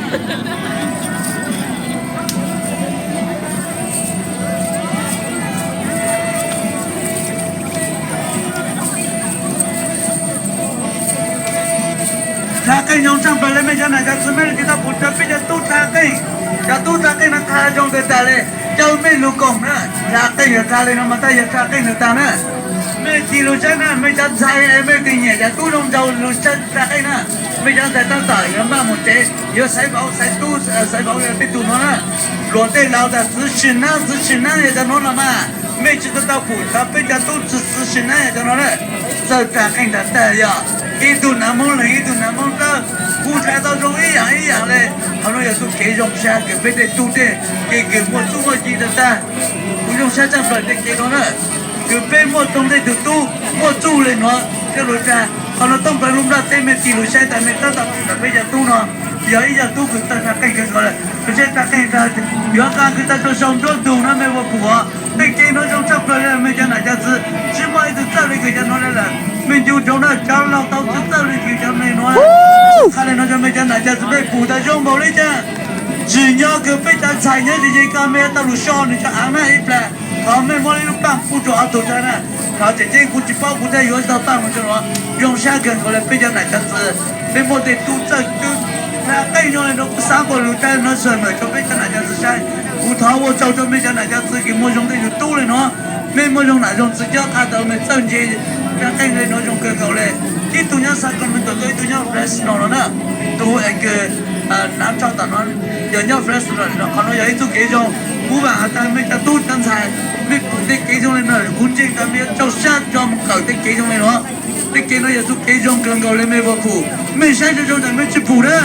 Tha qeej zoo tshaj plaws le mej cov nam cov txwv, mej li tsis tau pum rau peb cov tub tha qeej. Cov tub tha qeej no tha zoo tas tas le, caw mej lug koom na. Tha qeej yog tha li no mas tab yog tha qeej tas tas na. Mej tig lug saib na, mej cov ntxhais es mej tig nyiam cov tub zoo nraug lug saib tha qeej na. Mej cov ntxhais tab tom yuav maj mus tsev, yuav xaiv vauv xaiv tub, xaiv vauv yog tej tug no na. Luag tej laus tas txwv sim nab, txwv sim nab yog cov no los mas. Mej tsis tau tau pum tau peb cov tub txwv sim nab yog cov no na. Txawj tha qeej tas tas yog ib tug nav Hmoob leeg ib tug nav Hmoob dlawb, kuv tha tau zoo ib yaam ib yaam le. Qhov no yog txuj kev zoo sab kws peb tej tub tej kev kws muaj txuj muaj ci tas tas. Kuv zoo sab tshaj plaws tej kev no na, kws peb muaj tau tej tug tub muaj txuj le nuav coj lug tha. Qhov no toob plaws lub nplaj teb mej tig lug saib tas mej tab tom pum tas peb cov tub no yog ib co tub kws txawj tha qeej kawg nkaus le. Kws saib tha qeej tag yuav nqa kws tag rua sau nruab ntug no mej ua pum os. Tej kev no zoo tshaj plaws le mej cov nam cov txwv, tsis muaj ib tug txawj le kws cov no le lawm. Mej ncu rau na, cov laug tau tsis txawj le kws cov mej no. Qha le no cov mej cov nam cov txwv mej pum tas zoo npaum le caag. Tsim nyog kws peb cov ntxhais nyob ze ze ko mej yuav tau lug so nwg cov aav na ib plag. Thov mej muab ib lub paaj pub rua ob tug tag na. Thov tseem ceeb kuv tsis paub kuv thiaj yuav tau paaj mus rua nuav. Zoo sab kawg nkaus le peb cov nam cov txwv, peb muaj tej tub txawj tub tha qeej zoo le nuav kuv xaav npaum lug tag no sawv mawm rua peb cov nam cov txwv saib. Kuv thov ua tsaug rua mej cov nam cov txwv kws muaj zoo tej tug tub le nuav. Mej muaj zoo nam zoo txwv cob qha tau mej txawj ntse tha qeej le nuav zoo kawg nkaus le. Ib tug nyob Sacramento, ib tug nyob Fresno no na. Tus es kws nav tso tom no yog nyob Fresno no. Qhov no yog ib txuj kev zoo, kuv vaam has tas mej cov tub cov ntxhais, mej pum tej kev zoo le no kuv ntseeg tas mej yuav tsaug sab tso mus kawm tej kev zoo le nuav. Tej kev no yog txuj kev zoo kawg nkaus le mej ua pum. Mej saib zoo zoo tas mej tsis pum na.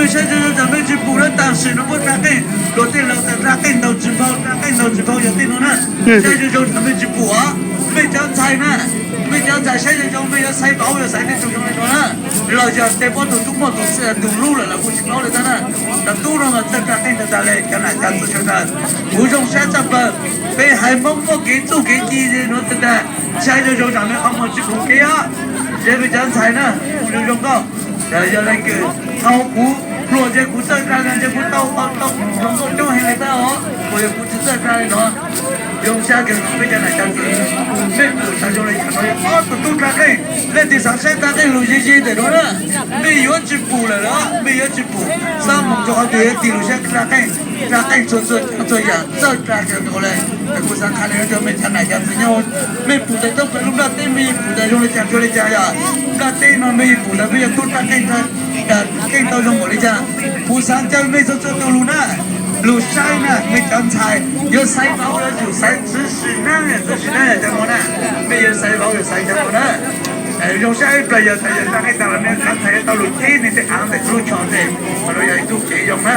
Mej saib zoo zoo tas mej tsis pum na, tam sim no puab tha qeej, luag tej laus tas tha qeej ntaus tsis npau, tha qeej ntaus tsis npau yog tej no na. Saib zoo zoo tas mej tsis pum os. Mej cov ntxhais na, mej cov ntxhais saib zoo zoo mej yuav xaiv vauv yuav xaiv tej tug zoo le no na. Los yog tej puab tug tub muaj tus lub lawm los kuv tsis paub le tag na. Cov tub no mas txawj tha qeej tag tag le cov nam cov txwv sawv daws. Kuv zoo sab tshaj plaws, peb haiv Hmoob muaj kev txuj kev ci le nuav tag tag. Saib zoo zoo tas mej qhov muag tsis pum kev os. Yog mej cov ntxhais na, kuv zoo zoo nkauj, yog le kws thaum kuv pluag ntshe kuv txawj tha ntshe kuv tau tau zoo nkauj coob heev le tag os, puas yog kuv tsis txawj tha le no? Zoo sab kawg peb cov nam cov txwv, mej pum tas zoo le caag no yog ob tug tub tha qeej, leej twg xav saib tha qeej lug ze ze ntawm no na. Mej yuav tsis pum lawm los mej yuav tsis pum, xab moos rua qhov twg yuav tig lug saib tha qeej, tha qeej txhua txhua txhua yaam txawj tha kawg nkaus le. Kuv xaav qha le rua mej cov nam cov txwv nyob, mej pum tas toob plaws lub nplaj teb mej yeej pum tas zoo le caag txhua le caag yog. Nplaj teb no mej yeej pum tas peb cov tub tha qeej, tha qeej tau zoo npaum le caag. Kuv xaav caw mej txhua txhua tug lug na, lug saib na, mej cov ntxhais yuav xaiv vauv yuav tsum xaiv txwv sim nab, txwv sim nab yog cov no na. Mej yuav xaiv vauv yuav xaiv cov no na. Zoo sab ib plag yog tas yog tha qeej tas los mej cov ntxhais yuav tau lug cib mej tej aav ntawm lub tsho tes, qhov no yog ib txuj kev zoo na.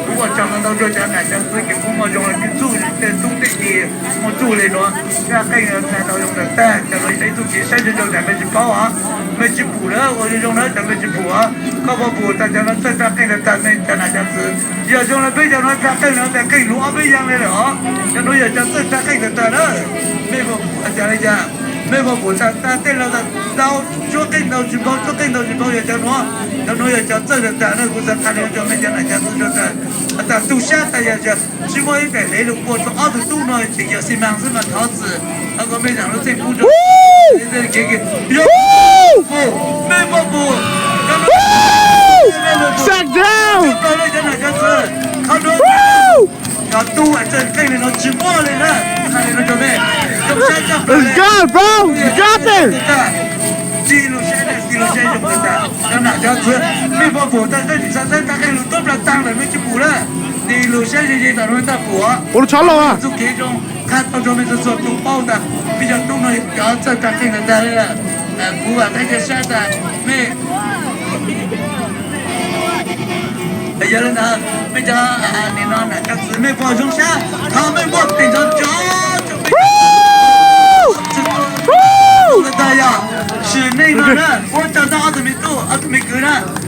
Kuv ua tsaug ntau ntau rua cov nam cov txwv kws kuv muaj zoo le kws txuj tej tub tej ki muaj txuj le nuav, tha qeej tha tau zoo tag tag. Cov no yog ib txuj kev saib zoo zoo tas mej tsis paub os, mej tsis pum lawm, ua zoo zoo na tas mej tsis pum os. Koj puas pum tas cov no txawj tha qeej tag tag mej cov nam cov txwv? Yog zoo le peb cov no tha qeej no tas qeej lug ob peb yaam le lawm os. Cov no yog cov txawj tha qeej tag tag na. Mej puas pum tas le caag? Mej puas pum tas tas tej laug tas tau tsuab qeej ntaus tsis npau, tsuab qeej ntaus tsis npau yog cov nuav. Cov nuav yog cov txawj tag tag na. Kuv xaav qha le rua mej cov nam cov txwv tas tas tu sab tas yog tsis muaj ib daim le lug ua rua ob tug tub no tseem yog xi maas xwb mas thov txim. Thov kom mej zaam lub txeej pub rua. Mej puas pum? Cov tub txawj qeej le no tsis muaj le na. Qha le no rua mej, zoo sab tshaj plaws le. Tig lug saib, tig lug saib zoo tas, cov nam cov txwv, mej puas pum tas tej tug xav saib tha qeej lug tuab plag taag lawm mej tsis pum na? Tig lug saib ze ze tas no mej txhaj pum os. Txuj kev zoo qha tau rua mej txhua txhua tug paub tas mej cov tub no yog cov txawj tha qeej tag tag le. Kuv vaam teb ca sab tas mej yog le ntawd mej cov nim no nam cov txwv mej puas zoo